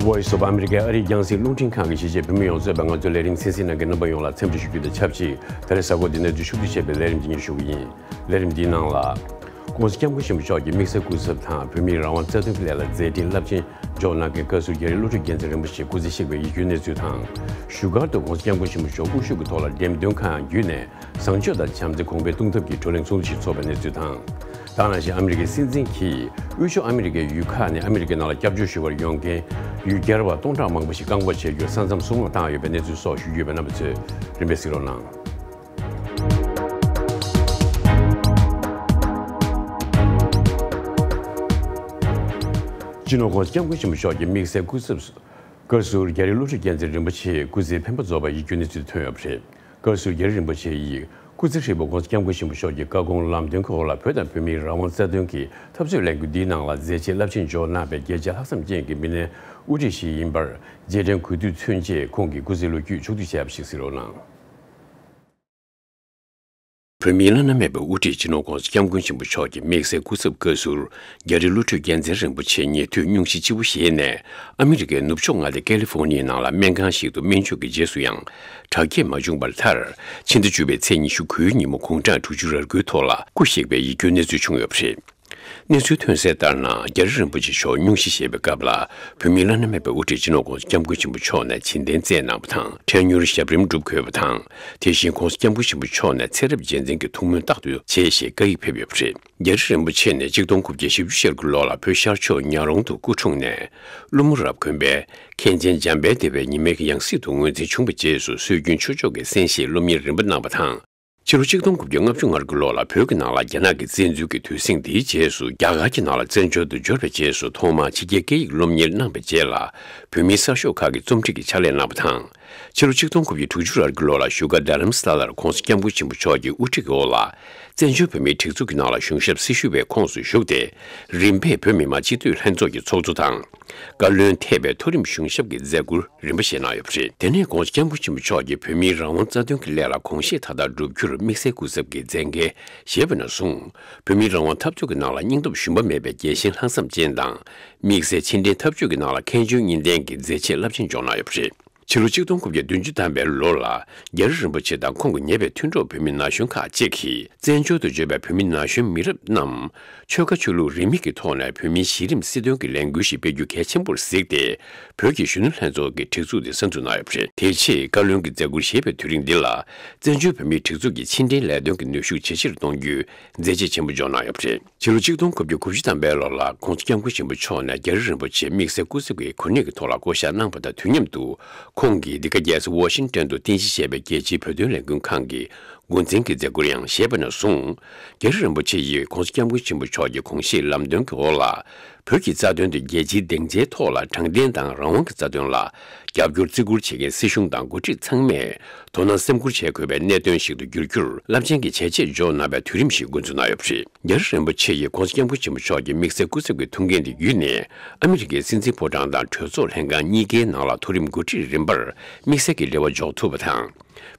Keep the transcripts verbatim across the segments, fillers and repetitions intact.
Voice of America ཨ་རིའི་རྒྱང་སྲིང་རླུང་འཕྲིན་ཁང་གི་གཞིས་བྱེས་བོད་མི་ཡོངས་གཙོས་པའི་ང་ཚོའི་ལས་རིམ་གསན་གཟིགས་གནང་མཁན་རྣམ་པ་ཡོངས་ལ་འཚམས་འདྲི་ཞུ་རྒྱུ་དང་ཆབས་ཅིག་ད་རེས་གཟའ་འཁོར་འདིའི་གནས་ཚུལ་ཕྱོགས་བསྡུས་བྱས་པའི་ལས་རིམ་འདི་ཉིད་ཞུ་གི་ཡིན། ལས་རིམ་འདིའི་ནང་ལ། ༸གོང་ས་༸སྐྱབས་མགོན་ཆེན་པོ་མཆོག་གིས་དམིགས་བསལ་སྐུ་ཚབ་དང་བོད་མིའི་རང་དབང་རྩ་དོན་གྱི་ལས་ལ་མཛད་འཕྲིན་རླབས་ཆེན་འཇོག་གནང་མཁན་བཀའ་ཟུར་རྒྱ་རི་བློ་གྲོས་རྒྱལ་མཚན་རིན་པོ་ཆེ་སྐུ་ཚེ་གཤེགས་པའི་ཡིད་སྐྱོའི་གནས་ཚུལ་དང་། བཞུགས་སྒར་དུ་༸གོང་ས་༸སྐྱབས་མགོན་ཆེན་པོ་མཆོག་དབུ་བཞུགས་ཀྱི་ཐོག་ལ་འགྲེམས་སྟོན་ཁང་བརྒྱུད་ནས་བཟང་སྤྱོད་དང་བྱམས་བརྩེ་གོང་འཕེལ་གཏོང་ཐབས་ཀྱི་བགྲོ་གླེང་ཚོགས་འདུ་ཞིག་ཚོགས་པའི་གནས་ཚུལ་དང་། ད་ག་ནང་བཞིན་ཨ་མི་རི་ཀའི་སྲིད་འཛིན་གྱིས་དབུས་ཕྱོགས་ཨ་མི་རི་ཀའི་ཡུལ་ཁག་ནས་ཨ་མི་རི་ཀའི་ནང་ལ་སྐྱབས་བཅོལ་ཞུ་བར་ཡོང་མཁན་ཡུལ་གྱར་བ་སྟོང་ཕྲག་མང་པོ་ཞིག་བཀག་འགོག་བྱེད་རྒྱུར་ས་མཚམས་སྲུང་དམག་བཏང་ཡོད་པའི་གནས་ཚུལ་སོགས་ཞུ་རྒྱུ་ཡོད་པས་རྣམ་པ་ཚོས་རིམ་པས་གཟིགས་རོགས་གནང་། སྤྱི་ནོར་༸གོང་ས་༸སྐྱབས་མགོན་ཆེན་པོ་མཆོག་གི་དམིགས་བསལ་སྐུ་ཚབ། བཀའ་ཟུར་རྒྱ་རི་བློ་གྲོས་རྒྱལ་མཚན་རིན་པོ་ཆེ་སྐུ་ཚེའི་འཕེན་པ་རྫོགས་པའི་ཡིད་སྐྱོའི་གནས་ཚུལ་ཐོན་ཡོད་པ་རེད། བཀའ་ཟུར་རྒྱ་རི་རིན་པོ་ཆེ་ཡིས་སྐུ་ཚེ་ཧྲིལ་པོ་༸གོང་ས་༸སྐྱབས་མགོན་ཆེན་པོ་མཆོག་གི་བཀའ་དགོངས་ལམ་སྟོན་གྱི་འོག་ལ་བོད་དང་བོད་མིའི་རང་དབང་རྩ་དོན་གྱི་འཐབ་རྩོད་ལས་འགུལ་འདིའི་ནང་ལ་མཛད་རྗེས་རླབས་ཆེན་འཇོག་གནང་བའི་རྒྱལ་གཅེས་ལྷག་བསམ་ཅན་གྱི་མི་སྣའི་དབུ་ཁྲིད་ཞིག་ཡིན་པར་རྗེས་དྲན་གུས་འདུད་མཚོན་ཆེད་ཁོང་གི་སྐུ་ཚེའི་ལོ་རྒྱུས་ཕྱོགས་བསྡུས་བྱས་པ་ཞིག་གཟིགས་རོགས་གནང་། བོད་མིའི་བླ་ན་མེད་པའི་དབུ་ཁྲིད་སྤྱི་ནོར་༸གོང་ས་༸སྐྱབས་མགོན་ཆེན་པོ་མཆོག་གི་དམིགས་བསལ་སྐུ་ཚབ་བཀའ་ཟུར་རྒྱ་རི་བློ་གྲོས་རྒྱལ་མཚན་རིན་པོ་ཆེ་ཉེ་དུས་སྙུང་གཞི་ལྕི་པོ་བཞེས་ནས་ཨ་མི་རི་ཀའི་ནུབ་ཕྱོགས་མངའ་སྡེ་ཀ་ལི་ཧྥོ་ནི་ཡའི་ནང་ལ་སྨན་ཁང་ཞིག་ཏུ་སྨན་བཅོས་ཀྱི་རྗེས་སུ་ཡང་དྲག་སྐྱེད་མ་བྱུང་བར་མཐར་ཕྱི་ཟླ་བཅུ་པའི་ཚེས་ཉི་ཤུ་དགུའི་ཉིན་མོ་དགུང་གྲངས་དྲུག་ཅུ་རེ་དགུའི་ཐོག་ལ་སྐུ་གཤེགས་པའི་ཡིད་སྐྱོའི་གནས་ཚུལ་བྱུང་ཡོད་པ་རེད། གནས་ཚུལ་ཐོན་གསལ་ལྟར་ན་རྒྱ་རི་རིན་པོ་ཆེ་མཆོག་སྙུང་གཞི་བཞེས་པའི་སྐབས་ལ་བོད་མིའི་བླ་ན་མེད་པའི་དབུ་ཁྲིད་སྤྱི་ནོར་༸གོང་ས་༸སྐྱབས་མགོན་ཆེན་པོ་མཆོག་ནས་བྱིན་རྟེན་སྩལ་གནང་བ་དང་འཕྲལ་མྱུར་ཞབས་རིམ་སྒྲུབ་དགོས་པ་དང་། དེ་བཞིན་༸གོང་ས་༸སྐྱབས་མགོན་ཆེན་པོ་མཆོག་ནས་ཚེ་རབས་རྗེས་འཛིན་གྱི་ཐུགས་སྨོན་རྟག་ཏུ་བྱེད་ཞེས་བཀའ་ཡིག་ཕེབས་ཡོད་པ་རེད། རྒྱ་རི་རིན་པོ་ཆེ་ནི་གཅིག་སྟོང་དགུ་བརྒྱ་བཞི་བཅུ་ཞེ་དགུ་ལོ་ལ་བོད་ཤར་ཕྱོགས་ཉག་རོང་དུ་སྐུ་འཁྲུངས་ནས། ཀླུ་མོ་རབ་དགོན་པའི་མཁན་ཆེན་འཇམ་དཔལ་སྡེ་པའི་ཉི་མའི་ཡང་སྲིད་དུ་ངོས་འཛིན་བྱུང་བའི་རྗེས་སུ་སྲོལ་རྒྱུན་ཆོས་ཕྱོགས་ཀྱི་གསན་བཞེས་སློབ་གཉེར་རིམ་པ་གནང་བ་དང་། ཕྱི་ལོ་གཅིག་སྟོང་དགུ་བརྒྱ་ལྔ་བཅུ་ང་དགུ་ལོ་ལ་བོད་ཀྱི་ནང་ལ་རྒྱ་ནག་གི་བཙན་འཛུལ་གྱི་དུས་ཟིང་དེའི་རྗེས་སུ་རྒྱ་གར་གྱི་ནང་ལ་བཙན་བྱོལ་དུ་འབྱོར་བའི་རྗེས་སུ་ཐོག་མར་ཕྱི་རྒྱལ་སྐད་ཡིག་སློབ་གཉེར་གནང་བའི་རྗེས་ལ་བོད་མིའི་གསར་ཤོག་ཁག་གི་རྩོམ་སྒྲིག་གི་ཕྱག་ལས་གནང་བ་དང་། ཕྱི་ལོ་གཅིག་སྟོང་དགུ་བརྒྱ་དྲུག་ཅུ་རེ་དགུ་ལོ་ལ་བཞུགས་སྒར་རྡ་རམ་ས་ལར་༸གོང་ས་༸སྐྱབས་མགོན་ཆེན་པོ་མཆོག་གི་དབུ་ཁྲིད་ཀྱི་འོག་ལ་བཙན་བྱོལ་བོད་མིའི་སྒྲིག་འཛུགས་ཀྱི་ནང་ལ་གཞུང་ཞབས་སྲི་ཞུ་བའི་ཁོངས་སུ་ཞུགས་ཏེ། རིམ་པས་བོད་མི་མང་སྤྱི་འཐུས་ལྷན་ཚོགས་ཀྱི་ཚོགས་གཙོ་དང་། བཀའ་བློན་ཐེ་བའི་མཐོ་རིམ་གཞུང་ཞབས་ཀྱི་མཛད་ཁུར་རིམ་པ་བཞེས་གནང་ཡོད་པ་རེད། དེ་ནས་༸གོང་ས་༸སྐྱབས་མགོན་ཆེན་པོ་མཆོག་གིས་བོད་མིའི་རང་དབང་རྩ་དོན་གྱི་ལས་ལ་གོང་བཞེས་མཐའ་དག་བསྒྲུབ་རྒྱུར་དམིགས་བསལ་སྐུ་ཚབ་ཀྱི་མཛད་འགན་བཞེས་པ་ནས་བཟུང་། བོད་མིའི་རང་དབང་འཐབ་རྩོད་ཀྱི་ནང་ལ་སྙིང་སྟོབས་ཞུམ་པ་མེད་པའི་རྒྱལ་ཞེན་ལྷག་བསམ་ཅན་དང་། དམིགས་བསལ་ཕྱི་འབྲེལ་འཐབ་ཇུས་ཀྱི་ནང་ལ་མཁས་འཇོན་གཉིས་ལྡན་གྱི་མཛད་རྗེས་རླབས་ཆེན་འཇོག་གནང་ཡོད་པ་རེད། ཕྱི་ལོ་གཅིག་སྟོང་དགུ་བརྒྱ་བདུན་ཅུ་ཐམ་པའི་ལོ་ལ་རྒྱ་རི་རིན་པོ་ཆེ་དང་ཁོང་གི་ཉེ་བའི་མཐུན་གྲོགས་བོད་མི་ན་གཞོན་ཁག་ཅིག་གིས་བཙན་བྱོལ་དུ་བྱོན་པའི་བོད་མི་ན་གཞོན་མི་རབས་རྣམས་ཆོལ་ཁ་ཆོས་ལུགས་རིས་མེད་ཀྱི་ཐོག་ནས་བོད་མིའི་གཞི་རིམ་སྲིད་དོན་གྱི་ལས་འགུལ་ཞིག་སྤེལ་རྒྱུ་གལ་ཆེན་པོར་གཟིགས་ཏེ། བོད་ཀྱི་གཞོན་ནུ་ལྷན་ཚོགས་ཀྱི་སྒྲིག་འཛུགས་དེ་གསར་འཛུགས་གནང་ཡོད་པ་རེད། དེ་རྗེས་བཀའ་བློན་གྱི་མཛད་ཁུར་བཞེས་པའི་དུས་རིང་འདི་ལ་བཙན་བྱོལ་བོད་མིའི་སྒྲིག་འཛུགས་ཀྱི་ཕྱི་འབྲེལ་ལས་དོན་གྱི་ནུས་ཤུགས་ཇེ་ཆེར་གཏོང་རྒྱུའི་མཛད་རྗེས་ཆེན་པོ་འཇོག་གནང་ཡོད་པ་རེད། ཕྱི་ལོ་གཅིག་སྟོང་དགུ་བརྒྱ་དགུ་བཅུ་ཐམ་པའི་ལོ་ལ་༸གོང་ས་༸སྐྱབས་མགོན་ཆེན་པོ་མཆོག་ནས་རྒྱ་རི་རིན་པོ་ཆེ་དམིགས་བསལ་སྐུ་ཚབ་ཀྱི་གོ་གནས་ཀྱི་ཐོག་ལ་བསྐོ་གཞག་གནང་བ་དང་དུས་མཉམ་དུ། ཁོང་གིས་འདི་ག་རྒྱལ་ས་ཝ་ཤིང་ཏོན་དུ་རྟེན་གཞི་བྱས་པའི་རྒྱལ་སྤྱིའི་བོད་དོན་ལས་འགུལ་ཁང་གི་འགོ་འཛིན་གྱི་མཛད་ཁུར་ཡང་བཞེས་པ་ནས་བཟུང་། རྒྱ་རི་རིན་པོ་ཆེ་ཡིས་༸གོང་ས་༸སྐྱབས་མགོན་ཆེན་པོ་མཆོག་གི་དགོངས་བཞེད་ལམ་སྟོན་གྱི་འོག་ལ། བོད་ཀྱི་རྩ་དོན་དེ་རྒྱལ་སྤྱིའི་སྡིངས་ཆའི་ཐོག་ལ་དྲང་བདེན་དང་རང་དབང་གི་རྩ་དོན་ལ་རྒྱབ་སྐྱོར་བརྩི་བཀུར་བྱེད་མཁན་སྲིད་གཞུང་དང་འགོ་ཁྲིད་ཚང་མས་དོ་སྣང་སེམས་ཁུར་བྱེད་དགོས་པའི་གནད་དོན་ཞིག་ཏུ་འགྱུར་རྒྱུར་རླབས་ཆེན་གྱི་བྱས་རྗེས་འཇོག་གནང་བའི་དུས་རིམ་ཞིག་འགོ་འཛུགས་གནང་ཡོད་པ་རེད། རྒྱ་རི་རིན་པོ་ཆེ་ཡིས་༸གོང་ས་༸སྐྱབས་མགོན་ཆེན་པོ་མཆོག་གི་དམིགས་བསལ་སྐུ་ཚབ་ཀྱི་ཐུགས་འགན་དེ་བརྒྱུད་ནས་ཨ་མི་རི་ཀའི་སྲིད་འཛིན་ཕོ་བྲང་དང་གྲོས་ཚོགས་ལྷན་ཁང་གཉིས་ཀའི་ནང་ལ་མཐོ་རིམ་འགོ་ཁྲིད་རིམ་པར་དམིགས་བསལ་གྱི་རེ་བ་འཇོག་ཐུབ་པ་དང་།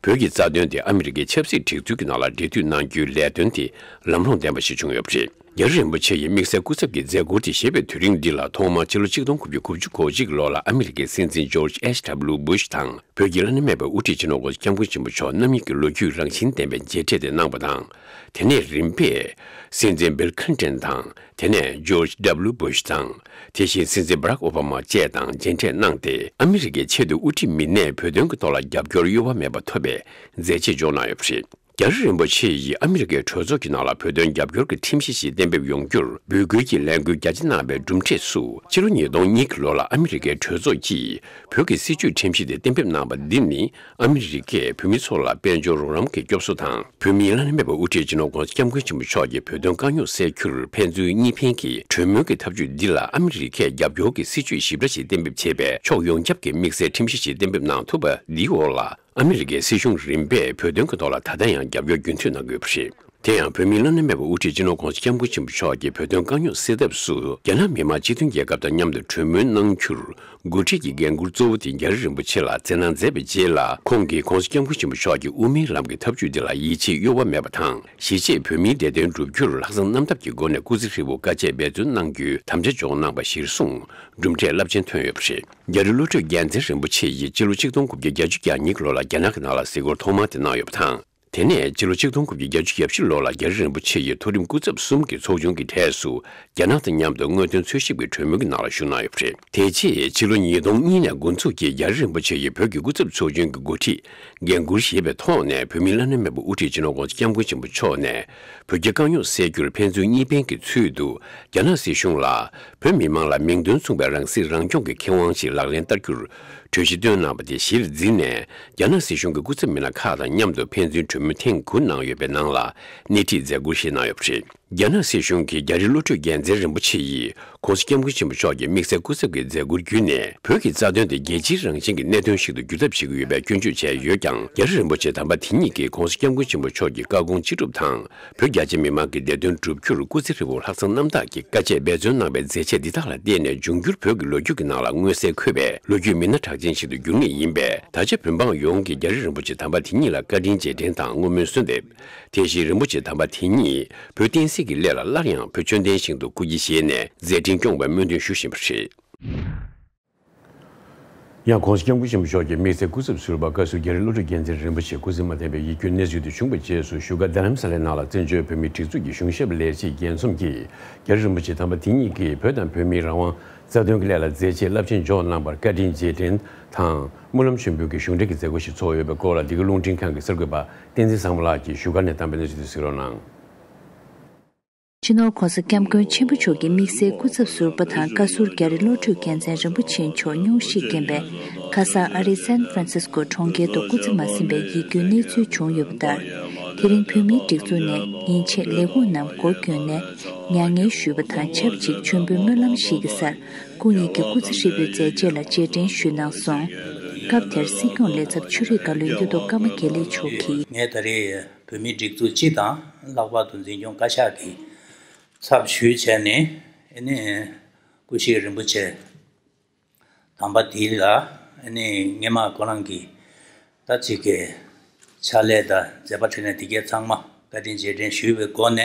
བོད་ཀྱི་རྩ་དོན་དེ་ཨ་མི་རི་ཀའི་ཆབ་སྲིད་སྒྲིག་འཛུགས་ཀྱི་ནང་ལ་འབྲེལ་མཐུད་གནང་རྒྱུའི་ལས་དོན་དེ་ལམ་ལྷོང་ལྡན་པ་ཞིག་བྱུང་ཡོད་པ་རེད། རྒྱ་རི་རིན་པོ་ཆེ་ཡི་དམིགས་བསལ་སྐུ་ཚབ་ཀྱི་མཛད་ཁུར་དེ་བཞེས་པའི་དུས་རིང་འདི་ལ་ཐོག་མར་ཕྱི་ལོ་གཅིག་སྟོང་དགུ་བརྒྱ་དགུ་བཅུ་གོ་གཅིག་ལོ་ལ་ཨ་མི་རི་ཀའི་སྲིད་འཛིན་ཇོརྗ་ཨེཆ་ཌབ་ལུ་བུ་ཤ་དང་། བོད་ཀྱི་བླ་ན་མེད་པའི་དབུ་ཁྲིད་སྤྱི་ནོར་༸གོང་ས་༸སྐྱབས་མགོན་ཆེན་པོ་མཆོག་རྣམ་གཉིས་ཀྱི་ལོ་རྒྱུས་རང་བཞིན་ལྡན་པའི་མཇལ་འཕྲད་དེ་གནང་བ་དང་། དེ་ནས་རིམ་པས། སྲིད་འཛིན་བིལ་ཁི་ལིན་ཏན་དང་། དེ་ནས་ཇོརྗ་ཌབ་ལུ་བུ་ཤ་དང་། དེ་བཞིན་སྲིད་འཛིན་བྷ་རག་ཨོ་བྷ་མ་བཅས་དང་མཇལ་འཕྲད་གནང་སྟེ། ཨ་མི་རི་ཀའི་ཆེས་མཐོའི་དབུ་ཁྲིད་མི་སྣས་བོད་དོན་གྱི་ཐོག་ལ་རྒྱབ་སྐྱོར་གཡོ་བ་མེད་པ་ཐོབ་པའི་མཛད་རྗེས་འཇོག་གནང་ཡོད་པ་རེད། རྒྱ་རི་རིན་པོ་ཆེ་ཡིས་ཨ་མི་རི་ཀའི་གྲོས་ཚོགས་ཀྱི་ནང་ལ་བོད་དོན་རྒྱབ་སྐྱོར་གྱི་ཁྲིམས་གཞི་ཞིག་གཏན་འབེབས་ཡོང་རྒྱུར་འབོད་སྐུལ་གྱི་ལས་འགུལ་རྒྱ་ཆེ་གནང་བའི་གྲུབ་འབྲས་སུ། ཕྱི་ལོ་ཉིས་སྟོང་གཉིས་ཀྱི་ལོ་ལ་ཨ་མི་རི་ཀའི་གྲོས་ཚོགས་ཀྱིས་བོད་ཀྱི་སྲིད་བྱུས་ཁྲིམས་གཞི་དེ་གཏན་འབེབས་གནང་བ་འདི་ནི། ཨ་མི་རི་ཀས་བོད་མི་ཚོ་ལ་དཔལ་འབྱོར་རོགས་རམ་གྱི་སྐྱོབ་གསོ་དང་། བོད་མིའི་བླ་ན་མེད་པའི་དབུ་ཁྲིད་སྤྱི་ནོར་༸གོང་ས་༸སྐྱབས་མགོན་ཆེན་པོ་མཆོག་གིས་བོད་དོན་དཀའ་རྙོག་སེལ་རྒྱུར་ཕན་ཚུན་གཉིས་ཕན་གྱི་གྲོས་མོལ་གྱི་ཐབས་ཇུས་འདི་ལ་ཨ་མི་རི་ཀས་རྒྱབ་སྐྱོར་གྱི་སྲིད་བྱུས་ཞིབ་ཕྲ་ཞིག་གཏན་འབེབས་བྱས་པའི་ཕྱོགས་ཡོངས་ཁྱབ་ཀྱི་དམིགས་བསལ་ཁྲིམས་གཞི་ཞིག་གཏན་འབེབས་གནང་ཐུབ་པ་འདིའི་འོག་ལ། ཨ་མི་རི་ཀའི་སྲིད་གཞུང་རིམ་པས་བོད་དོན་གྱི་ཐོག་ལ་ད་ལྟ་ཡང་རྒྱབ་སྐྱོར་རྒྱུན་མཐུད་གནང་དགོས་པ་རེད། དེ་ཡང་བོད་མིའི་བླ་ན་མེད་པའི་དབུ་ཁྲིད་སྤྱི་ནོར་༧གོང་ས་༧སྐྱབས་མགོན་ཆེན་པོ་མཆོག་གིས་བོད་དོན་དཀའ་རྙོག་སེལ་ཐབས་སུ་རྒྱ་ནག་མི་དམངས་སྤྱི་མཐུན་རྒྱལ་ཁབ་དང་མཉམ་དུ་གྲོས་མོལ་གནང་རྒྱུར་འགོ་ཁྲིད་ཀྱི་འགན་འཁུར་གཙོ་བོ་དེ་རྒྱ་རི་རིན་པོ་ཆེ་ལ་བསྩལ་གནང་མཛད་པའི་རྗེས་ལ། ཁོང་གིས་༧གོང་ས་༧སྐྱབས་མགོན་ཆེན་པོ་མཆོག་གི་དབུ་མའི་ལམ་གྱི་ཐབས་ཇུས་འདི་ལ་ཡིད་ཆེས་གཡོ་བ་མེད་པ་དང་། གཞིས་བྱེས་བོད་མིའི་བདེ་དོན་བསྒྲུབ་རྒྱུར་ལྷག་བསམ་རྣམ་དག་གི་སྒོ་ནས་སྐུ་ཚེ་ཧྲིལ་པོ་དཀའ་སྤྱད་འབད་བརྩོན་གནང་རྒྱུའི་དམ་བཅའ་འཇོག་གནང་པ་གཞིར་བཟུང་གྲུབ་འབྲས་རླབས་ཆེན་ཐོན་ཡོད་པ་རེད། རྒྱ་རི་བློ་གྲོས་རྒྱལ་མཚན་རིན་པོ་ཆེ་ཡིས་སྤྱི་ལོ་ཆིག་སྟོང་དགུ་བརྒྱ་གྱ་གཉིས་ལོ་ལ་རྒྱ་ནག་གི་ནང་ལ་གཟིགས་སྐོར་ཐོག་མ་དེ་གནང་ཡོད་པ་དང་། དེ་ནས་སྤྱི་ལོ་ཆིག་སྟོང་དགུ་བརྒྱ་བརྒྱད་ཅུ་གྱ་བཞི་ལོ་ལ་རྒྱ་རི་རིན་པོ་ཆེ་ཡི་མཐོ་རིམ་སྐུ་ཚབ་གསུམ་གྱི་ཚོགས་ཆུང་གི་གྲས་སུ་རྒྱ་ནག་དང་མཉམ་དུ་དངོས་དོན་འཚོལ་ཞིབ་ཀྱི་གྲོས་མོལ་གྱི་ནང་ལ་ཞུགས་གནང་ཡོད་པ་རེད། དེ་རྗེས་ཕྱི་ལོ་ཉིས་སྟོང་གཉིས་ནས་འགོ་འཛུགས་ཀྱིས་རྒྱ་རི་རིན་པོ་ཆེ་ཡི་བོད་ཀྱི་སྐུ་ཚབ་ཚོགས་ཆུང་གི་འགོ་ཁྲིད་འགན་འཁུར་བཞེས་པའི་ཐོག་ནས། བོད་མིའི་བླ་ན་མེད་པའི་དབུ་ཁྲིད་སྤྱི་ནོར་༧གོང་ས་༧སྐྱབས་མགོན་ཆེན་པོ་མཆོག་ནས་བོད་རྒྱའི་དཀའ་རྙོག་སེལ་རྒྱུར་ཕན་ཚུན་གཉིས་ཕན་གྱི་ཚུལ་དུ་རྒྱ་ནག་སྲིད་གཞུང་ལ་བོད་མི་མང་ལ་མིང་དོན་མཚུངས་པའི་རང་སྲིད་རང་སྐྱོང་གི་ཁེ་དབང་ཞིག་ལག་ལེན་བསྟར་རྒྱུར་གྲོས་གཞི་བཏོན་གནང་བ་དེ་གཞིར་འཛིན་ནས། རྒྱ་ནག་སྲིད་གཞུང་གི་སྐུ་ཚབ་མི་སྣ་ཁག་དང་མཉམ་དུ་ཕན་ཚུན་གྲོས་མོལ་ཐེངས་དགུ་གནང་ཡོད་པའི་ནང་ལ་སྣེ་ཁྲིད་མཛད་ཁུར་བཞེས་གནང་ཡོད་པ་རེད། རྒྱ་ནག་སྲིད་གཞུང་གིས་རྒྱ་རི་བློ་གྲོས་རྒྱལ་མཚན་རིན་པོ་ཆེ་ཡིས་༧གོང་ས་༧སྐྱབས་མགོན་ཆེན་པོ་མཆོག་གི་དམིགས་བསལ་སྐུ་ཚབ་ཀྱི་མཛད་ཁུར་བརྒྱུད་ནས། བོད་ཀྱི་རྩ་དོན་དེ་རྒྱལ་སྤྱིའི་རང་བཞིན་གྱི་གནད་དོན་ཞིག་ཏུ་འགྱུར་ཐབས་བྱེད་ཀྱི་ཡོད་པའི་སྐྱོན་བརྗོད་བྱས་ཡོད་ཀྱང་། རྒྱ་རི་རིན་པོ་ཆེ་དམ་པ་དེ་ཉིད་ཀྱིས་༧གོང་ས་༧སྐྱབས་མགོན་ཆེན་པོ་མཆོག་གི་བཀའ་དགོངས་ཅི་སྒྲུབ་དང་། བོད་རྒྱ་ཆེ་མི་མང་གི་བདེ་དོན་བསྒྲུབ་རྒྱུར་སྐུ་ཚེ་ཧྲིལ་པོ་ལྷག་བསམ་རྣམ་དག་གིས་དཀའ་སྤྱད་འབད་བརྩོན་གནང་བའི་མཛད་རྗེས་འདི་དག་ལ་བརྟེན་ནས། འབྱུང་འགྱུར་བོད་ཀྱི་ལོ་རྒྱུས་ཀྱི་ནང་ལ་མངོན་གསལ་འཁོད་པའི་ལོ་རྒྱུས་མི་སྣ་གྲགས་ཅན་ཞིག་ཏུ་འགྱུར་ངེས་ཡིན་པས། ད་ཆ་བོད་འབངས་ཡོངས་ཀྱིས་རྒྱ་རི་རིན་པོ་ཆེ་དམ་པ་དེ་ཉིད་ལ་བཀའ་དྲིན་རྗེས་དྲན་དང་བསྔོ་སྨོན་གསོལ་འདེབས། དེ་བཞིན་རིན་པོ་ཆེ་དམ་པ་དེ་ཉིད་བོད་བསྟན་སྲིད་ཀྱི་སླད་ལ་སླར་ཡང་བོད་ཆོས་ལྡན་ཞིང་དུ་སྐུ་སྐྱེ་བཞེས་ནས་མཛད་འཕྲིན་སྐྱོང་བའི་སྨོན་འདུན་ཞུ་བཞིན་པ་རེད། ཡང་༧གོང་ས་༧སྐྱབས་མགོན་ཆེན་པོ་མཆོག་གི་དམིགས་བསལ་སྐུ་ཚབ་ཟུར་པ་བཀའ་ཟུར་རྒྱ་རི་བློ་གྲོས་རྒྱལ་མཚན་རིན་པོ་ཆེ་སྐུ་ཚེ་མ་བརྟན་པའི་ཡིད་སྐྱོའི་གནས་ཚུལ་དེ་བྱུང་བའི་རྗེས་སུ། བཞུགས་སྒར་རྡ་རམ་ས་ལའི་ནང་ལ་བཙན་བྱོལ་བོད་མིའི་སྒྲིག་འཛུགས་ཀྱི་གཞུང་ཞབས་ལས་བྱེད་རྒྱལ་འཛོམས་ཀྱིས་རྒྱ་རི་རིན་པོ་ཆེ་དམ་པ་དེ་ཉིད་ཀྱིས་བོད་དང་བོད་མིའི་རང་དབང་རྩ་དོན་གྱི་སླད་ལ་མཛད་རྗེས་རླབས་ཆེན་འཇོག་གནང་བར་བཀའ་དྲིན་རྗེས་དྲན་དང་སྨོན་ལམ་ཆེན་པོའི་གི་གཞུང་འབྲེལ་གྱི་མཛད་སྒོ་ཞིག་ཚོགས་ཡོད་པའི་སྐོར་ལ། འདི་ག་རླུང་འཕྲིན་ཁང་གི་གསར་འགོད་པ་བསྟན་འཛིན་བཟང་མོ་ལགས་ཀྱིས་བཞུགས་སྒར་ནས་བཏང་པའི་གནས་ཚུལ་དེ་གཟིགས་རོགས་གནང་། སྤྱི་ནོར་༧གོང་ས་༧སྐྱབས་མགོན་ཆེན་པོ་མཆོག་གི་དམིགས་བསལ་སྐུ་ཚབ་ཟུར་པ་དང་བཀའ་ཟུར་རྒྱ་རི་བློ་གྲོས་རྒྱལ་མཚན་རིན་པོ་ཆེ་མཆོག་སྙུང་གཞིས་རྒན་པའི་ཁ་སང་ཨ་རིའི་སན་ཧྥ་རན་སིས་ཀོ་གྲོང་ཁྱེར་དུ་སྐུ་ཚེ་མ་ཟིན་པའི་ཡིད་སྐྱོའི་གནས་ཚུལ་བྱུང་ཡོད་པ་ལྟར། དེ་རིང་བོད་མིའི་སྒྲིག་འཛུགས་ནས་ཉིན་ཕྱེད་ལས་ཁུངས་རྣམས་སྒོ་བསྐྱོན་ནས་མྱ་ངན་ཞུས་པ་དང་ཆབས་ཅིག་མཆོད་འབུལ་སྨོན་ལམ་ཞིག་གི་སར། སྐུ་ཉིད་ཀྱི་སྐུ་ཚེ་ཧྲིལ་པོའི་མཛད་རྗེས་ལ་རྗེས་དྲན་ཞུས་གནང་སོང་། སྐབས་དེར་སྲིད་སྐྱོང་ལས་ཚབ་ཆོས་རིག་བཀའ་བློན་གཡུ་ཐོག་ཀརྨ་དགེ་ལེགས་མཆོག་གིས། ངས་ད་རེས་བོད་མིའི་སྒྲིག་འཛུགས་སྤྱི་དང་ལྷག་པར་དུ་འཛིན་སྐྱོང་བཀའ་ཤག་གི་ཚབ་ཞུས་བྱས་ནས། ཨ་ནི་སྐུ་གཤེགས་རིན་པོ་ཆེ་དམ་པ་འདི་ལ། ཨ་ནི་སྔས་མ་ཁོ་རང་གི་ད་ཅིག་གི་ཕྱག་ལས་དང་མཛད་པ་འཕྲིན་ལས་དེ་གའི་ཚང་མ་བཀའ་དྲིན་རྗེས་དྲན་ཞུས་པའི་སྒོ་ནས།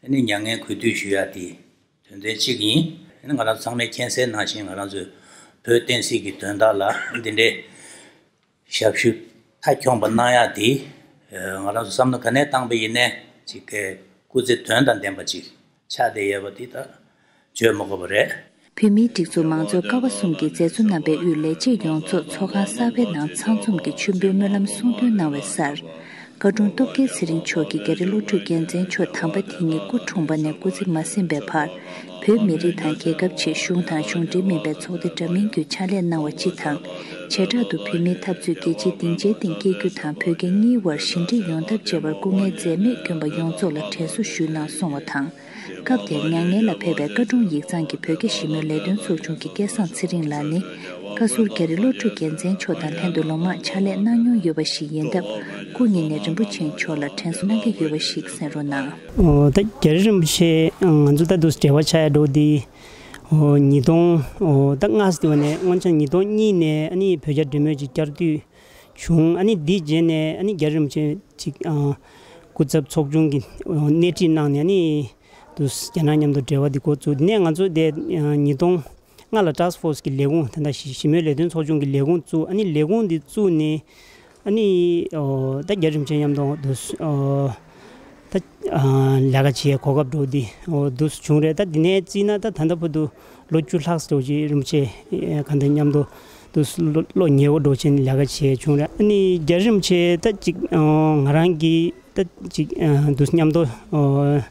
ཨ་ནི་མྱ་ངན་གུས་འདུད་ཞུ་ཡ་དེ་དོན་ཚན་གཅིག་ཡིན། ཨ་ནི་ང་རང་ཚང་མས་མཁྱེན་གསལ་ནང་བཞིན། ང་རང་ཚོའི་བོད་བསྟན་སྲིད་ཀྱི་དོན་དག་ལ་འདི་འདྲའི་ཞབས་ཞུ་མཐའ་འཁྱོངས་པ་གནང་ཡག་དེ། ང་རང་ཚོ་བསམ་བློ་ག་ནས་བཏང་པ་ཡིན་ནའི་ཅིག་གི་སྐུ་ཚེ་དོན་དང་ལྡན་པ་ཅིག་ཆགས་བསྡད་ཡོད་པ་འདི་ད་བརྗོད་མི་དགོས་པ་རེད། བོད་མིའི་སྒྲིག་འཛུགས་མང་གཙོའི་ཀ་བ་གསུམ་གྱི་མཛད་གཙོ་རྣམ་པའི་དབུས་ལས་བྱེད་ཡོངས་རྫོགས་ཚོགས་ཁང་གསར་པའི་ནང་ཚང་འཛོམས་ཀྱིས་མཆོད་འབུལ་སྨོན་ལམ་གསུང་འདོན་གནང་བའི་སར། བཀའ་དྲུང་སྟོབས་རྒྱལ་ཚེ་རིང་མཆོག་གིས་རྒྱ་རི་བློ་གྲོས་རྒྱལ་མཚན་མཆོག་དམ་པ་དེ་ཉིད་སྐུ་འཁྲུངས་པ་ནས་སྐུ་ཚེ་མ་ཟིན་པའི་བར། བོད་མི་རིགས་དང་རྒྱལ་ཁབ་ཆེད་གཞུང་དང་གཞུང་འབྲེལ་མིན་པའི་ཚོགས་སྡེ་འདྲ་མིན་བརྒྱུད་ཕྱག་ལས་གནང་བ་སྤྱི་དང་། བྱེ་བྲག་ཏུ་བོད་མིའི་འཐབ་རྩོད་རྒྱལ་སྤྱིའི་སྡིངས་ཆའི་སྟེང་སྐྱེལ་རྒྱུ་དང་བོད་རྒྱ་གཉིས་དབར་ཞི་འགྲིག་ཡོང་ཐབས་བྱེད་པར་སྐུ་ངལ་འཛེམས་མེད་བསྐྱོན་པ་ཡོངས་རྫོགས་ལ་དྲན་གསོ་ཞུས་གནང་སོང་བ་དང་། སྐབས་དེར་མྱ་ངན་ལ་ཕེབས་པའི་བཀའ་དྲུང་ཡིག་ཚང་གི་བོད་རྒྱ་ཞི་མོལ་ལས་དོན་ཚོགས་ཆུང་གི་སྐལ་བཟང་ཚེ་རིང་ལགས་ནི། བཀའ་ཟུར་རྒྱ་རི་བློ་གྲོས་རྒྱལ་མཚན་མཆོག་དང་ལྷན་དུ་ལོ་མང་ཕྱག་ལས་གནང་མྱོང་ཡོད་པ་ཞིག་ཡིན་སྟབས། སྐུ་ཉིད་ནས་རིན་པོ་ཆེ་མཆོག་ལ་དྲན་གསོ་གནང་གི་ཡོད་པ་ཞིག་གསན་རོགས་གནང་། ཨོ། ད་རྒྱ་རི་རིན་པོ་ཆེ་ང་ཚོ་ད་དུས་འབྲེལ་བ་ཆགས་ཡ་འགྲོ་འདི། ཨོ། ཉིས་སྟོང་། ཨོ། ད་སྔ་ས་དེ་བ་ནས་སྔོན་ཆད་ཉིས་སྟོང་གཉིས་ནས་ཨ་ནི་བོད་རྒྱ་འབྲེལ་མོལ་ཅིག་བསྐྱར་དུས་བྱུང་། ཨ་ནི་འདི་རྗེས་ནས་ཨ་ནི་རྒྱ་རི་རིན་པོ་ཆེ་ཅིག་ཨ། སྐུ་ཚབ་ཚོགས་ཆུང་གི་སྣེ་ཁྲིད་གནང་ནས་ཨ་ནི་དུས་རྒྱ་ནག་མཉམ་དུ་འབྲེལ་བ་འདི་འགོ་བཙུགས། དེ་ནས་ང་ཚོ་དེ་ཉིས་སྟོང་ལྔ་ལ་ཊཱསྐ་ཕོར་སི་གི་ལས་ཁུངས། ད་ལྟ་ཞི་ཞི་མོལ་ལས་དོན་ཚོགས་ཆུང་གི་ལས་ཁུངས་བཙུགས། ཨ་ནི་ལས་ཁུངས་འདི་བཙུགས་ནས་ཨ་ནི་ཨོ་ད་རྒྱ་རི་རིན་པོ་ཆེ་མཉམ་དུ་དུས་ཨོ་ད་ཨ་ལས་ཀ་བྱེད་གོ་སྐབས་འགྲོ་འདི་ཨོ་དུས་བྱུང་རེད། ད་འདི་ནས་བརྩིས་ན་ད་ད་ལྟ་བར་དུ་ལོ་བཅུ་ལྷག་འགྲོ་ཅིག་རིན་པོ་ཆེ་གང་ལྟར་མཉམ་དུ་དུས་ལོ་ལོ་ཉེ་བོ་འགྲོ་ཆེན་ལས་ཀ་བྱས་བྱུང་རེད། ཨ་ནི་རྒྱ་རི་རིན་པོ་ཆེ་ད་ཅིག་ཨོ་ང་རང་གི་ད་ཅིག་ཨ་དུས་མཉམ་དུ་ཨོ་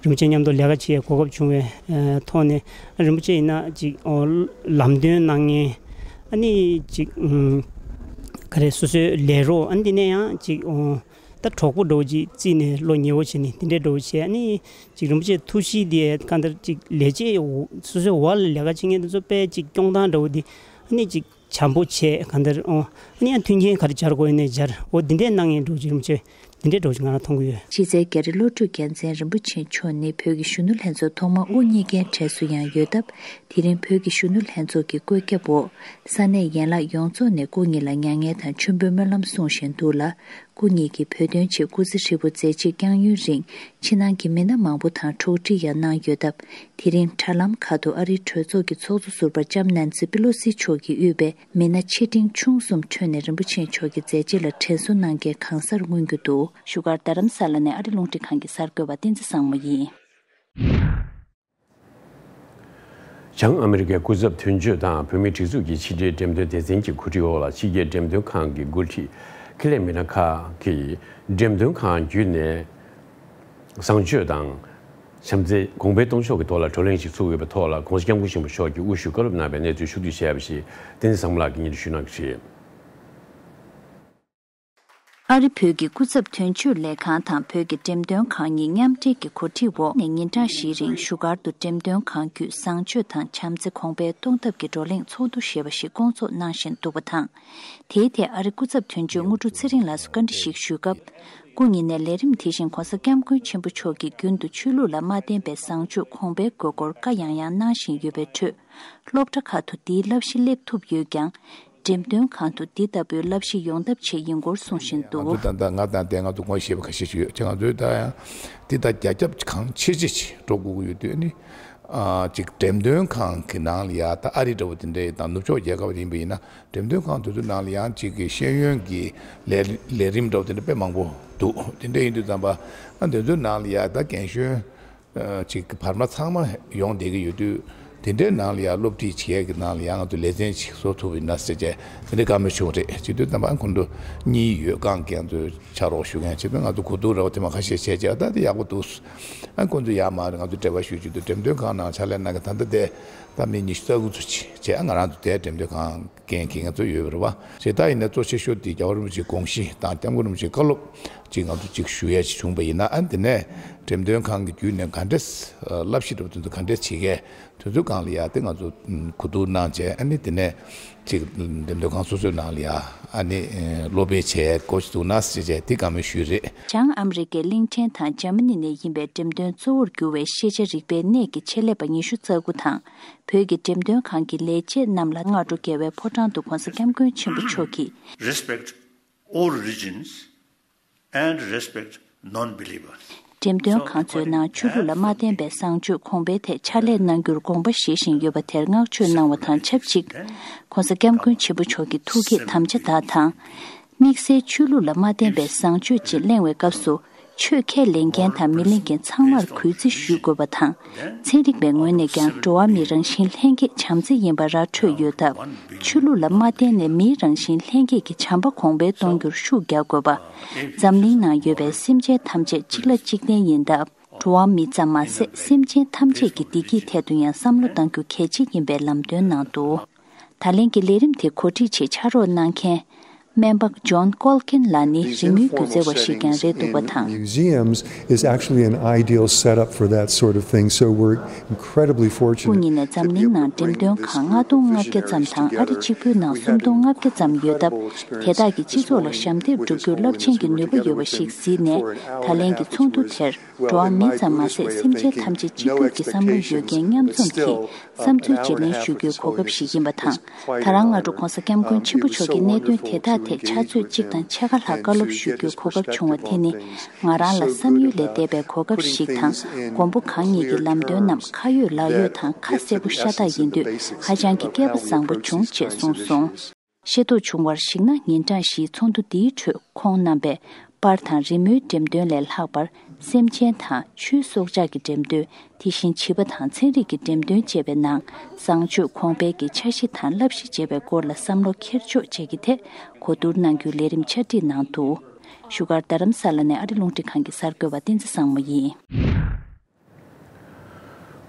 རིན་པོ་ཆེ་མཉམ་དུ་ལས་ཀ་བྱེད་གོ་སྐབས་བྱུང་བའི་ཨ་ཐོག་ནས། ཨ་རིན་པོ་ཆེ་ཡིན་ན་ཅིག་ཨོ་ལམ་སྟོན་གནང་མཁན། ཨ་ནི་ཅིག་ཨམ་ག་རེ་སོ་སོའི་ལས་རོགས། ཨ་ནི་དེ་ནས་ཡང་ཅིག་ཨོ་ད་གྲོགས་པོ་འདྲ་བོ་ཅིག་བརྩིས་ནས་ལོ་ཉེ་བོ་བྱས་ནས་དེ་འདྲའི་འདྲ་བོ་བྱས། ཨ་ནི་ཅིག་རིན་པོ་ཆེ་ཐུགས་གཤིས་དེ་གང་ལྟར་ཅིག་ལས་བྱེད་སོ་སོའི་འོག་ལ་ལས་ཀ་བྱེད་མཁན་དེ་ཚོ་དཔེ་ཅིག་སྐྱོང་སྟངས་འདྲ་བོ་དེ་ཨ་ནི་ཅིག་བྱམས་པོ་བྱས། གང་ལྟར་ཨོ་ ནས་ཡང་མཐུན་རྐྱེན་ག་རེ་སྦྱར་དགོས་ཡིན་ནའི་སྦྱར། འོ་འདི་འདྲས་གནང་ཡིན་འགྲོ་རྒྱུ་རིན་པོ་ཆེ། འདི་འདྲས་འགྲོ་རྒྱུ་ང་རང་མཐོང་གི་ཡོད། ཕྱི་རྩལ་རྒྱ་རི་བློ་གྲོས་རྒྱལ་མཚན་རིན་པོ་ཆེ་མཆོག་ནི་བོད་ཀྱི་གཞོན་ནུ་ལྷན་ཚོགས་ཐོག་མ་དབུ་བརྙེས་མཁན་གྲས་སུ་ཡང་ཡོད་སྟབས། དེ་རིང་བོད་ཀྱི་གཞོན་ནུ་ལྷན་ཚོགས་ཀྱི་བཀོད་ཁྱབ་འོག་ས་གནས་ཡན་ལག་ཡོངས་རྫོགས་ནས་སྐུ་ཉིད་ལ་མྱ་ངན་དང་མཆོད་འབུལ་སྨོན་ལམ་གསུང་བཞིན་འདུག་ལ། སྐུ་ཉིད་ཀྱིས་བོད་དོན་ཆེད་སྐུ་ཚེ་ཧྲིལ་པོ་མཛད་རྗེས་སྐྱོང་ཡུན་རིང་ཕྱི་ནང་གི་མི་སྣ་མང་པོ་དང་འཁྲུག་འཁྲུག་ཡང་གནང་ཡོད་སྟབས། དེ་རིང་དྲ་ལམ་ཁག་ཏུ་ཨ་རིའི་གྲོས་ཚོགས་ཀྱི་ཚོགས་གཙོ་ཟུར་པ་ལྕམ་ནན་སི་པི་ལོ་སི་མཆོག་གིས་དབུས་པའི་མི་སྣ་ཆེ་འབྲིང་ཆུང་གསུམ་ཁྲོད་ནས་རིན་པོ་ཆེ་མཆོག་གི་མཛད་རྗེས་ལ་དྲན་གསོ་གནང་མཁན་གང་སར་མངོན་རྒྱུ་འདུག་བཞུགས་སྒར་རྡ་རམ་ས་ལ་ནས་ཨ་རི་རླུང་འཕྲིན་ཁང་གི་གསར་འགོད་པ་བསྟན་འཛིན་བཟང་མོ་ཡིན། བྱང་ཨ་མི་རི་ཀའི་སྐུ་ཚབ་དོན་གཅོད་དང་བོད་མིའི་སྒྲིག་འཛུགས་ཀྱི་ཕྱི་འབྲེལ་འགྲེམས་སྟོན་སྡེ་ཚན་གྱི་གོ་སྒྲིག་འོག་ལ་ཕྱི་རྒྱལ་འགྲེམས་སྟོན་ཁང་གི་འགོ་ཁྲིད་ཁེ་ལས་མི་སྣ་ཁག་གིས་འགྲེམས་སྟོན་ཁང་བརྒྱུད་ནས་བཟང་སྤྱོད་དང་བྱམས་བརྩེ་གོང་འཕེལ་གཏོང་ཕྱོགས་ཀྱི་ཐོག་ལ་བགྲོ་གླེང་ཞིག་ཚུགས་ཡོད་པའི་ཐོག་ལ་༸གོང་ས་༸སྐྱབས་མགོན་ཆེན་པོ་མཆོག་གིས་དབུ་བཞུགས་བཀའ་སློབ་གནང་བའི་གནས་ཚུལ་ཕྱོགས་བསྡུས་བྱས་པ་ཞིག་བསྟན་འཛིན་བཟང་མོ་ལགས་ཀྱིས་སྙན་སྒྲོན་ཞུ་གནང་གི་རེད། ཨ་རི་བོད་ཀྱི་སྐུ་ཚབ་དོན་གཅོད་ལས་ཁང་དང་བོད་ཀྱི་འགྲེམས་སྟོན་ཁང་གཉིས་མཉམ་འབྲེལ་གྱི་གོ་སྒྲིག་འོག་ནས་ཉིན་གྲངས་བཞིའི་རིང་བཞུགས་སྒར་དུ་འགྲེམས་སྟོན་ཁང་བརྒྱུད་བཟང་སྤྱོད་དང་བྱམས་བརྩེ་གོང་འཕེལ་གཏོང་ཐབས་ཀྱི་བགྲོ་གླེང་ཚོགས་འདུ་ཞེས་པ་ཞིག་བསྐོང་ཚོགས་གནང་བཞིན་འདུག་པ་དང་། དེའི་ཐད་ཨ་རི་སྐུ་ཚབ་དོན་གཅོད་དངོས་གྲུབ་ཚེ་རིང་ལགས་སུ་བཀའ་འདྲི་ཞིག་ཞུས་སྐབས། སྐུ་ཉིད་ནས་ལས་རིམ་དེ་བཞིན་༸གོང་ས་༸སྐྱབས་མགོན་ཆེན་པོ་མཆོག་གིས་རྒྱུན་དུ་ཆོས་ལུགས་ལ་མ་བརྟེན་པའི་བཟང་སྤྱོད་གོང་འཕེལ་དགོས་སྐོར་བཀའ་ཡང་ཡང་གནང་བཞིན་ཡོད་པའི་ཁྲོད། སློབ་གྲྭ་ཁག་ཏུ་འདིའི་བསླབ་གཞི་སླེབས་ཐུབ་ཡོད་ཀྱང་། འགྲེམས་སྟོན་ཁང་དུ་འདི་ལྟ་བུའི་བསླབ་གཞི་ཡོང་ཐབས་ཆེད་ཡིན་སྐོར་གསུངས་བཞིན་འདུག་ང་ཚོ་ད་ལྟ་ང་དང་དེ་ང་ཚོ་ངོ་ཤེས་པ་ཁ་ཤས་ཤིག་ཡོད་ཅེ་ང་ཚོས་ད་ཡང་འདི་ད་རྒྱ་ཁྱབ་གང་ཆེ་ཆེ་ཞིག་འགྲོ་དགོས་ཀྱི་ཡོད་དུས་ཨ་ནི་ཨ་ཅིག་འགྲེམས་སྟོན་ཁང་གི་ནང་ལ་ཡ་ད་ཨ་རི་འདྲ་བོ་དེ་འདྲ་དང་ནུབ་ཕྱོགས་རྒྱལ་ཁབ་ཡིན་པ་ཡིན་ན་འགྲེམས་སྟོན་ཁང་དེ་ཚོ་ནང་ལ་ཡང་ཅིག་གི་ཤེས་ཡོན་གྱི་ལས་ལས་རིམ་འདྲ་བོ་དེ་འདྲ་དཔེ་མང་པོ་འདུག་དེ་འདྲ་ཡིན་དུས་ཙམ་པ་ཨ་འདི་ཚོའི་ནང་ལ་ཡ་ད་རྒན་གཞོན། ཅིག་བར་མ་ཚང་མ་ཡོང་བསྡད་ཀྱི་ཡོད་དུས་དེ་འདྲའི་ནང་ལ་ཡང་སློབ་ཁྲིད་བྱེད་ཡས་ཀྱི་ནང་ལ་ཡང་ང་ཚོ་ལེ་ཚན་ཅིག་བཟོ་ཐུབ་ཡིན་ན་ཟེར་བྱས་དེ་འདྲའི་བཀའ་མོལ་བྱུང་རེད། བྱེད་དུས་ཙམ་པ་ཁོང་ཚོ་གཉིས་ཡོད་ཀང་ཀན་ཚོས་ཕྱག་རོགས་ཞུ་མཁན་བྱེད་དུས་ང་ཚོ་གོ་བསྡུར་ར་བ་དེ་མ་ཁ་ཤས་བྱས་བྱས་ད་དེ་ཡག་པོ་འདུག་ཨ་ཁོང་ཚོ་ཡར་མར་ང་ཚོ་འབྲེལ་བ་ཞུ་རྒྱུ་དུ་འགྲེམས་སྟོན་ཁང་ནང་ཕྱག་ལས་གནང་གི་ད་ལྟ་དེ་ད་མི་ཉི་ཤུ་རྩ་དགུ་ཚོ་ཅིག་བྱས་ང་རང་ཚོ་དེ་འགྲེམས་སྟོན་ཁང་། འགན་འཁྱེར་མཁན་ཚོ་ཡོད་པ་རེད་བ། ཞེ་དྲག་ཡིན་ན་གཙོ་ཆེ་ཤོས་དེ་རྒྱལ་བ་རིན་པོ་ཆེའི་དགོངས་གཞི་དང་༸སྐྱབས་མགོན་རིན་པོ་ཆེའི་བཀའ་སློབ་ཅིག་ང་ཚོ་ཅིག་ཞུ་ཡ་ཅིག་བྱུང་པ་ཡིན་ན་ཨ་ནི་དེ་ནས་འགྲེམས་སྟོན་ཁང་གི་བརྒྱུད་ནས་ག་འདྲས་བསླབ་གཞི་འདྲ་པོ་དེ་ཚོ་ག་འདྲས་བྱེད་མཁན་དེ་ཚོའི་སྒང་ལ་ཡ་དེ་ང་ཚོ་གོ་བསྡུར་གནང་བྱས་ཨ་ནི་དེ་ནས་ཅིག་འགྲེམས་སྟོན་ཁང་སོ་སོའི་ནང་ལ་ཡ་ཨ་ནི་སློབ་སྤེལ་བྱས་འགོ་ཞིག་བཙུགས་ན་ཟེར་བྱས་དེ་བཀའ་མོལ་ཞུས་རེད། བྱང་ཨ་མི་རི་ཀའི་གླིང་ཕྲན་དང་འཇར་མ་ནི་ནས་ཡིན་པའི་འགྲེམས་སྟོན་གཙོ་བོར་གྱུར་བའི་ཤེས་བྱ་རིག་པའི་གནས་ཀྱི་ཆེད་ལས་པ་ཉི་ཤུ་རྩ་དགུ་དང་། བོད་ཀྱི་འགྲེམས་སྟོན་ཁང་གི་ལས་བྱེད་རྣམས་ལ་སྔ་དྲོ་རྒྱལ་བའི་ཕོ་བྲང་དུ་༸གོང་ས་༸སྐྱབས་མགོན་ཆེན་པོ་མཆོག་གིས། Respect all religions and respect non-believers. འགྲེམས་སྟོན་ཁང་ཚོའི་ནང་ཆོས་ལུགས་ལ་མ་བརྟེན་པའི་བཟང་སྤྱོད་གོང་འཕེལ་ཐད་ཕྱག་ལས་གནང་རྒྱུར་དགོངས་པ་བཞེས་བཞིན་ཡོད་པ་དེར་བསྔགས་བརྗོད་གནང་བ་དང་ཆབས་ཅིག ༸གོང་ས་༸སྐྱབས་མགོན་ཆེན་པོ་མཆོག་གི་ཐུགས་བསྐྱེད་དམ་བཅའ་དག་དང་། དམིགས་བསལ་ཆོས་ལུགས་ལ་མ་བརྟེན་པའི་བཟང་སྤྱོད་ཅེས་གླེང་བའི་སྐབས་སུ། ཆོས་ཁས་ལེན་མཁན་དང་མི་ལེན་མཁན་ཚང་མར་གུས་བརྩི་ཞུ་དགོས་པ་དང་། ཚན་རིག་པའི་ངོས་ནས་ཀྱང་འགྲོ་བ་མིའི་རང་བཞིན་ལྷན་སྐྱེས་བྱམས་བརྩེ་ཡིན་པ་ར་འཕྲོད་ཡོད་སྟབས། ཆོས་ལུགས་ལ་མ་བརྟེན་ནས་མིའི་རང་བཞིན་ལྷན་སྐྱེས་ཀྱི་བྱམས་པ་གོང་འཕེལ་གཏོང་རྒྱུར་ཤུགས་རྒྱག་དགོས་པ། འཛམ་གླིང་ནང་ཡོད་པའི་སེམས་ཅན་ཐམས་ཅད་གཅིག་ལ་གཅིག་བརྟེན་ཡིན་སྟབས། འགྲོ་བ་མི་ཙམ་མ་ཟད་སེམས་ཅན་ཐམས་ཅད་ཀྱི་བདེ་སྐྱིད་ཐད་དུ་ཡང་བསམ་བློ་གཏང་རྒྱུ་གལ་ཆེ་ཡིན་པའི་ལམ་སྟོན་གནང་འདུག་ད་ལན་གྱི་ལས་རིམ་དེ་གོ་སྒྲིག་ཆེད་ཕྱག་རོགས་གནང་མཁན། སྨན་པ་ཇོན་ཀོལ་ཀིན་ལགས་ནི་རི་མོའི་སྒྱུ་རྩལ་བ་ཞིག་ཀྱང་རེད་འདུག་པ་དང་། Museums is actually an ideal setup for that sort of thing, so we're incredibly fortunate. སྐུ་ཉིད་ནས་འཛམ་གླིང་ནང་འགྲེམས་སྟོན་ཁང་ལྔ་སྟོང་ལྔ་བརྒྱ་ཙམ་དང་ཨ་རི་གཅིག་པུའི་ནང་སུམ་སྟོང་ལྔ་བརྒྱ་ཙམ་ཡོད་སྟབས། དེ་དག་གིས་སྤྱི་ཚོགས་ལ་ཞབས་འདེགས་སྒྲུབ་རྒྱུར་རླབས་ཆེན་གྱི་ནུས་པ་ཡོད་པ་ཞིག་གཟིགས་ནས། ད་ལན་གྱི་ཚོགས་འདུ་དེར། འགྲོ་བ་མི་ཙམ་མ་ཟད་སེམས་ཅན་ཐམས་ཅད་གཅིག་གྱུར་གྱི་བསམ་བློ་ཡོད་མཁན་མཉམ་འཛོམས་ཀྱིས་བསམ་ཚུལ་བརྗེ་ལེན་ཞུ་རྒྱུའི་གོ་སྐབས་ཤིག་ཡིན་པ་དང་། ད་རང་སྔ་དྲོ་༸གོང་ས་༸སྐྱབས་མགོན་ཆེན་པོ་མཆོག་གིས་གནད་དོན་དེ་དག་ཐད་ཕྱག་ཚོད་གཅིག་དང་ཕྱེད་ཀ་ལྷག་བཀའ་སློབ་ཞུ་རྒྱུའི་གོ་སྐབས་བྱུང་བ་དེ་ནི་ང་རང་ལ་བསམ་ཡུལ་ལས་འདས་པའི་གོ་སྐབས་ཤིག་དང་། མགོན་པོ་གང་ཉིད་ཀྱི་ལམ་སྟོན་རྣམས་ཁ་ཡོད་ལག་ཡོད་དང་ཁ་གསལ་པོ་ཤ་སྟག་ཡིན་དུས་ཧ་ཅང་གི་སྐལ་པ་བཟང་པོ་བྱུང་ཅེས་གསུངས་སོང་། ཤེས་རྟོགས་བྱུང་བར་གཞིགས་ན་ཉིན་གྲངས་བཞིའི་ཚོགས་འདུ་འདིའི་ཁྲོད་ཁོང་རྣམ་པས་པར་དང་རི་མོའི་འགྲེམས་སྟོན་ལས་ལྷག་པར་སེམས་ཅན་དང་ཆུའི་སྲོག་ཆགས་ཀྱི་འགྲེམས་སྟོན་དེ་བཞིན་བྱིས་པ་དང་ཚན་རིག་གི་འགྲེམས་སྟོན་བཅས་པའི་ནང་བཟང་སྤྱོད་གོང་འཕེལ་གྱི་འཆར་གཞི་དང་བསླབ་གཞི་བཅས་པའི་སྐོར་ལ་བསམ་བློ་འཁྱེར་ཕྱོགས་བཅས་ཀྱི་ཐད་གོ་བསྡུར་གནང་རྒྱུའི་ལས་རིམ་ཆ་སྒྲིག་གནང་འདུག་བཞུགས་སྒར་རྡ་རམ་ས་ལ་ནས་ཨ་རི་རླུང་འཕྲིན་ཁང་གི་གསར་འགོད་པ་བསྟན་འཛིན་བཟང་མོ་ཡིན།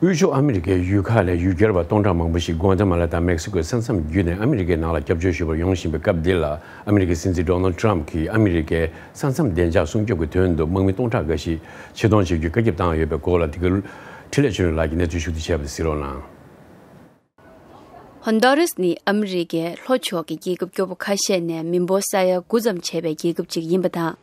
དབུས་ཕྱོགས་ཨ་མི་རི་ཀའི་ཡུལ་ཁག་ལས་ཡུལ་གྱར་བ་སྟོང་ཕྲག་མང་པོ་ཞིག་གུ་ཏ་མ་ལ་དང་མེག་སི་ཀོའི་ས་མཚམས་བརྒྱུད་ནས་ཨ་མི་རི་ཀའི་ནང་ལ་སྐྱབས་བཅོལ་ཞུ་བར་ཡོང་བཞིན་པའི་སྐབས་འདི་ལ། ཨ་མི་རི་ཀའི་སྲིད་འཛིན་ཌོ་ནལ་ཌི་ཊརམ་ཕི་གིས་ཨ་མི་རི་ཀའི་ས་མཚམས་བདེ་འཇགས་སྲུང་སྐྱོབ་ཀྱི་དོན་དུ་དམག་མི་སྟོང་ཕྲག་འགའ་ཞིག་ཆེད་གཏོང་བྱེད་རྒྱུའི་བཀའ་ཁྱབ་བཏང་ཡོད་པའི་སྐོར་ལ། དེ་ག་འཕྲིན་ལས་ཆོས་སྒྲོན་ལགས་ཀྱིས་གནས་ཚུལ་ཞུ་གཏུག་བྱས་པ་དེ་གཟིགས་རོགས་གནང་། ཧོན་དོ་རུས་ནི་ཨ་མི་རི་ཀའི་ལྷོ་ཕྱོགས་ཀྱི་རྒྱལ་ཁབ་སྐྱོ་པོ་ཁ་ཤས་ནས་མི་འབོར་ས་ཡ་དགུ་ཙམ་བྱས་པའི་རྒྱལ་ཁབ་ཅིག་ཡིན་པ་དང་།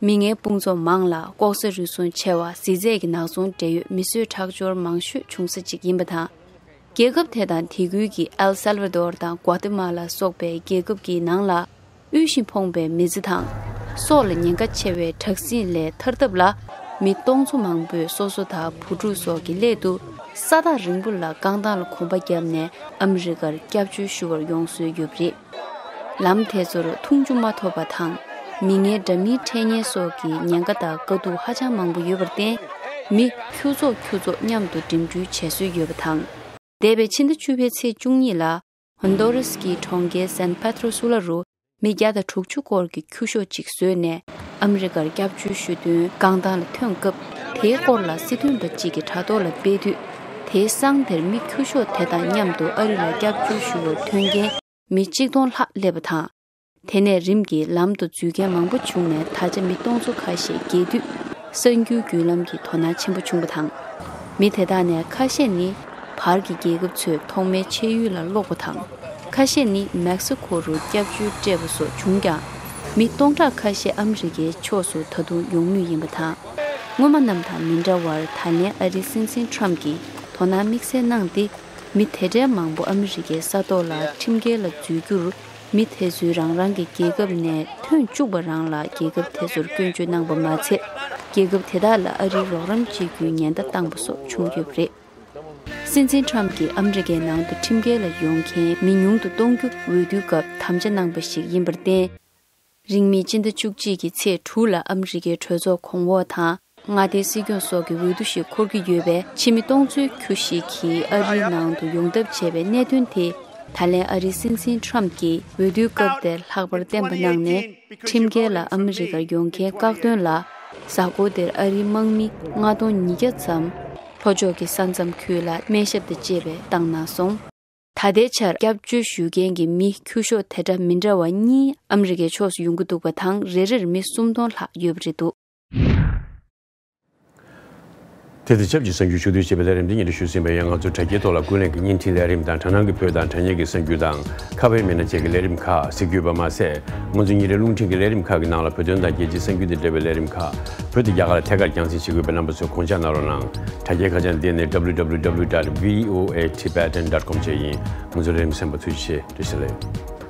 མི་ངན་དཔུང་ཚོགས་མང་ལ་ལྐོག་ཟ་རུལ་སུངས་ཆེ་བ། ཟི་ཚད་ཀྱི་ནག་ཚོང་འབྲེལ་ཡོད་མི་གསོད་ཁྲག་སྦྱོར་མང་ཤོས་བྱུང་ས་ཅིག་ཡིན་པ་དང་། རྒྱལ་ཁབ་དེ་དང་དེ་ཁུལ་གྱི་ཨེལ་སལ་ཝ་དོར་དང་ཀོ་ཏི་མ་ལ་སོགས་པའི་རྒྱལ་ཁབ་ཀྱི་ནང་ལ། དབུལ་ཞིང་ཕོངས་པའི་མི་ཚེ་དང་། སྲོག་ལ་ཉེན་ཁ་ཆེ་བའི་དྲག་ཟིང་ལས་ཐར་ཐབས་ལ། མི་སྟོང་ཚོ་མང་པོས་སོ་སོ་དང་བུ་ཕྲུག་སོགས་ཀྱི་སླད་དུ། ས་ཐག་རིང་པོ་ལ་རྐང་ཐང་ལ་གོམ་པ་བརྒྱབ་ནས་ཨ་མི་རི་ཀར་སྐྱབས་བཅོལ་ཞུ་བར་ཡོང་སྲོལ་ཡོད་པ་རེད། ལམ་དེ་ཚོར་འཐུང་ཆུ་མ་ཐོབ་པ་དང་། མི་ངན་འདྲ་མིན་འཕྲད་ཉེན་སོགས་ཀྱི་ཉེན་ཁ་དང་དཀའ་སྡུག་ཧ་ཅང་མང་པོ་ཡོད་པར་བརྟེན། མི་ཁྱུ་ཚོགས་ཁྱུ་ཚོགས་མཉམ་དུ་འགྲིམ་འགྲུལ་བྱེད་སྲོལ་ཡོད་པ་དང་། འདས་པའི་ཕྱི་ཟླ་བཅུ་པའི་ཚེས་བཅུ་གཉིས་ལ། ཧོན་དོ་རུས་ཀྱི་གྲོང་ཁྱེར་སན་པེ་ཏྲོ་སུ་ལ་རུ་མི་བརྒྱ་དང་དྲུག་ཅུ་སྐོར་གྱི་ཁྱུ་ཤོག་ཅིག་བཟོས་ནས་ཨ་མི་རི་ཀར་སྐྱབས་བཅོལ་ཞུ་དོན་རྐང་ཐང་ལ་ཐོན་སྐབས། དེའི་སྐོར་ལ་སྲིད་དོན་པ་གཅིག་གིས་དྲ་ཐོག་ལ་སྤེལ་དུས། དེའི་སང་དེར་མི་ཁྱུ་ཤོག་དེ་དང་མཉམ་དུ་ཨ་རི་ལ་སྐྱབས་བཅོལ་ཞུ་བར་ཐོན་མཁན་མི་གཅིག་སྟོང་ལྷག་སླེབས་པ་དང་། དེ་ནས་རིམ་གྱིས་ལམ་དུ་འཛུལ་མཁན་མང་པོ་བྱུང་ནས། ད་ཆ་མི་སྟོང་ཚོ་ཁ་ཤས་རྒྱས་བསྡུས་གསར་འགྱུར་བརྒྱུད་ལམ་གྱི་དོ་སྣང་ཆེན་པོ་བྱུང་བ་དང་། མི་དེ་དག་ནས་ཁ་ཤས་ནི་བར་གྱི་རྒྱལ་ཁབ་ཚོས་ཐོག་མའི་ཆད་ཡུལ་ལ་སློག་པ་དང་། ཁ་ཤས་ནི་མེག་སི་ཁོ་རུ་སྐྱབས་བཅོལ་སྤྲད་པ་སོགས་བྱུང་ཀྱང་། མི་སྟོང་ཕྲག་ཁ་ཤས་ཨ་མི་རི་ཀའི་ཕྱོགས་སུ་ད་དུང་ཡོང་མུས་ཡིན་པ་དང་། སྔོན་མ་རྣམས་དང་མི་འདྲ་བར། ད་ལན་ཨ་རིའི་སྲིད་འཛིན་ཁྲམ་གྱིས་དོ་སྣང་དམིགས་བསལ་གནང་སྟེ། མི་དེ་འདྲའི་མང་པོ་ཨ་མི་རི་ཀའི་ས་ཐོག་ལ་ཁྲིམས་འགལ་ལ་འཛུལ་རྒྱུར། མི་དེ་ཚོས་རང་རང་གི་རྒྱལ་ཁབ་ནས་ཐོན་བཅུག་པ་རང་ལ་རྒྱལ་ཁབ་དེ་ཚོར་སྐྱོན་བརྗོད་གནང་པ་མ་ཚད། རྒྱལ་ཁབ་དེ་དག་ལ་ཨ་རིའི་རོགས་རམ་བྱེད་རྒྱུའི་ཉེན་བརྡ་བཏང་པ་སོགས་བྱུང་ཡོད་པ་རེད། སྲིད་འཛིན་ཁྲམ་གྱིས་ཨ་མི་རི་ཀའི་ནང་དུ་ཁྲིམས་འགལ་ལ་ཡོང་མཁན་མི་ཉུང་དུ་གཏོང་རྒྱུ་འོས་བསྡུའི་སྐབས་དམ་བཅའ་གནང་པ་ཞིག་ཡིན་པར་བརྟེན། རིང་མིན་སྤྱི་ཟླ་བཅུ་གཅིག་གི་ཚེས་དྲུག་ལ་ཨ་མི་རི་ཀའི་གྲོས་ཚོགས་གོང་འོག་དང་། མངའ་སྡེའི་སྲིད་སྐྱོང་སོགས་ཀྱི་འོས་བསྡུ་ཞིག་འཁོར་གྱི་ཡོད་པས། ཕྱི་མི་སྟོང་ཚོའི་ཁྱུ་ཞིག་གིས་ཨ་རིའི་ནང་དུ་ཡོང་ཐབས་བྱས་པའི་གནད་དོན་དེ། ད་ལན་ཨ་རིའི་སྲིད་འཛིན་ཁྲམ་གྱིས་འོས་བསྡུའི་སྐབས་དེར་ལྷག་པར་བསྟན་པ་གནང་ནས། ཁྲིམས་འགལ་ལ་ཨ་མི་རི་ཀར་ཡོང་མཁན་བཀག་སྡོམ་ལ། གཟའ་འཁོར་དེར་ཨ་རིའི་དམག་མི་ལྔ་སྟོང་ཉིས་བརྒྱ་ཙམ་ལྷོ་ཕྱོགས་ཀྱི་ས་མཚམས་ཁུལ་ལ་སྨན་ཞབས་དང་བཅས་པའི་བཏང་གནང་སོང་། ད་ལྟའི་ཆར་སྐྱབས་བཅོལ་ཞུ་མཁན་གྱི་མི་ཁྱུ་ཤོག་དེ་འདྲ་མི་འདྲ་བ་གཉིས་ཨ་མི་རི་ཀའི་ཕྱོགས་སུ་ཡོང་གི་འདུག་པ་དང་། རེ་རེར་མི་སུམ་སྟོང་ལྷག་ཡོད་པ་རེད་འདུག། དེ་དང་ཆབས་ཅིག་གསར་འགྱུར་ཕྱོགས་བསྡུས་བྱས་པའི་ལས་རིམ་འདི་སྙན་སྒྲོན་ཞུས་ཟིན་པ་ཡིན། ང་ཚོ་དྲ་རྒྱའི་ཐོག་ལ་ཀུན་གླེང་གི་བརྙན་འཕྲིན་ལས་རིམ་དང་། དྲ་སྣང་གི་བོད་དང་དྲ་བརྙན་གྱི་གསར་འགྱུར་དང་། ཁ་པར་མི་སྣ་བཅས་ཀྱི་ལས་རིམ་ཁག་གཟིགས་རྒྱུ་ཡོད་པ་མ་ཟད། ང་ཚོ་ཉིན་རེའི་རླུང་འཕྲིན་གྱི་ལས་རིམ་ཁག་གི་ནང་ལ་བོད་དོན་དང་རྒྱལ་སྤྱིའི་གསར་འགྱུར་དང་འབྲེལ་བའི་ལས་རིམ་ཁག་བོད་དང་རྒྱ་གར་ལ་ཐད་ཀར་རྒྱང་སྲིང་བྱེད་དགོས་པའི་རྣམ་པ་ཚོས་དགོངས་འཇགས་གནང་རོགས་གནང་། དྲ་རྒྱའི་ཁ་བྱང་འདི་ནི་W W W dot V O A Tibetan dot com བཅས་ཡིན། ང་ཚོའི་ལས་རིམ་གསན་པར་ཐུགས་རྗེ་ཆེ། བཀྲ་ཤིས་བདེ་ལེགས།